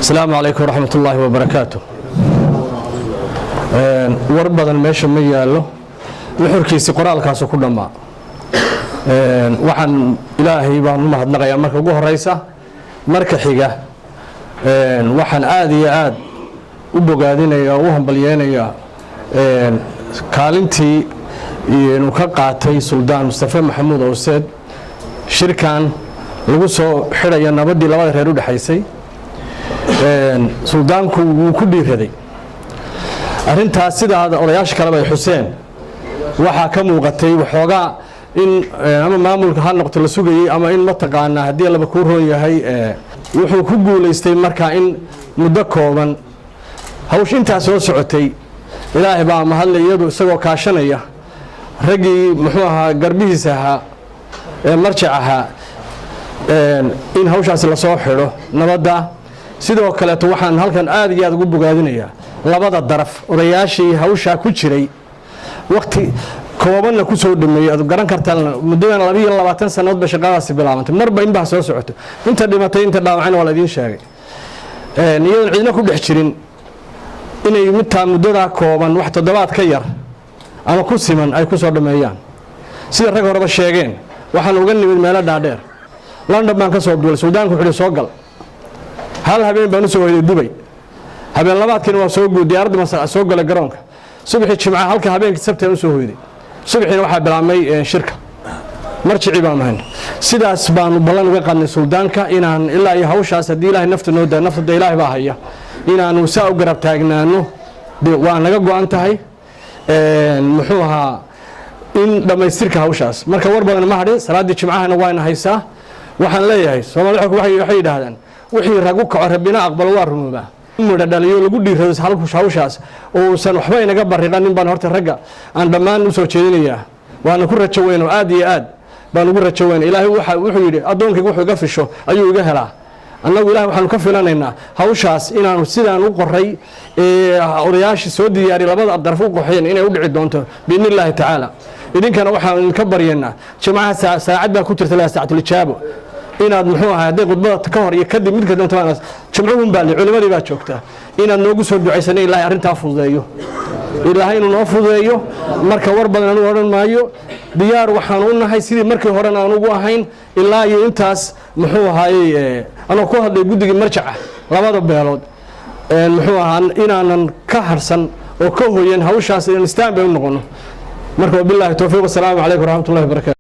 Asalaamu calaykum waraxmat ullaahi wabarakaatu. War badan meesha ma yaallo, nuxurkiisi qoraalkaasu ku dhammaa. Waxaan Ilaahay baan u mahadnaqayaa marka ugu horeysa. Marka xiga, waxaan aada iyo aad u bogaadinaya oo u hambalyeynayaa kaalintii inuu ka qaatay Suldaan Mustafe Maxamuud Owseed shirkan lagu soo xidhaya nabaddii labada reer u dhexaysay. Suldaanku wuu ku dhiiraday arrintaas. Sidaa odayaasha kaleba ay xuseen, waxaa ka muuqatay waxoogaa in ama maamulka ha noqto la sugayey ama in mataqaanaa haddii laba kuu roon yahay. Wuxuu ku guulaystay markaa in muddo kooban hawsh intaa soo socotay, Ilaahay baa mahadle, iyadu isagoo kaashanaya raggii muxuu ahaa garbihiisa ahaa ee marjac ahaa, in hawshaasi lasoo xidho nabadda. Sidoo kaleeto, waxaan halkan aad iyo aad ugu bogaadinayaa labada daraf odayaashii hawshaa ku jiray, wakti koobanna ku soo dhameeyey. Aad garan kartaan muddadan 22 sannadood ba shaqadaasi bilaabantay, marba inbaa soo socoto. Inta dhimatay, inta dhaawacayna waa la idiin sheegay, iyadoon cidna ku dhex jirin inay midtaa muddadaa kooban, wax toddobaad ka yar ama ku siman, ay ku soo dhameeyaan. Sida rag horeba sheegeen, waxaan uga nimid meelo dhaadheer. London baan ka soo duulay. Suldaanku wuxuu soo gal. Hal habeen baan u soo hoyday Dubay, habeen labaadkiina waa soo guud diyaaradda baan soo galay garoonka subaxii Jimcaha, halka habeenkii Sabti aan u soo hoyday. Subaxiina waxaa bilaabmay shirka, marjicii baanu hayn. Sidaas baanu ballan uga qaadnay suldaanka inaan ilaa iyo hawshaas, haddii Ilaahay nafta noo daa, nafta de Ilaahay baa haya, inaanu saa u garab taagnaano. Waa naga go-an tahay muxuu ahaa in dhammaystirka hawshaas. Marka war badan ma hadhin, salaaddii Jimcahana waana haysaa. Waxaan leeyahay, Soomaalida waxay yidhaahdaan, wixii ragu kaco Rabbina aqbalo waa rumoobaa. Midha dhaliyo lagu dhiirado hawshaas uusan waxba inaga bariqanin baan horta ragga aan dhammaan usoo jeedinayaa. Waana ku rajo weyn oo aad iyo aad baan ugu rajo weyn. Ilaahay wuxuu yidhi, "Addoonkayga wuxuu iga fisho ayuu iga helaa." Annagu Ilahay waxaanu ka filanaynaa hawshaas inaanu sidaan u qoray ee odayaashii soo diyaariy labada daraf u qoxeen inay u dhici doonto biidni Illaahi tacaala. Idinkana waxaan idinka baryaynaa, Jimcaha saacad baa ku jirta laa saacatulijaabo, inaad muxuu ahay hadday khudbada ka hor iyo kadib midka doonto, jimcuhun baa li culimadii baa joogta, inaad noogu soo ducaysanay Ilaahay arrintaa fududeeyo, Ilaahay inuu noo fududeeyo. Marka war badan anigu odhan maayo. Diyaar waxaan u nahay sidii markii horena aan ugu ahayn ilaa iyo intaas muxuu ahaayey, anoo ku hadlay guddigii marjaca labada beelood, muxuu ahaa inaanan ka harsan oo ka hoyan hawshaas, inaan istaan bay u noqono. Marka wabilaahi towfiiq, wasalaamu calaykum waraxmatullahi wabarakatu.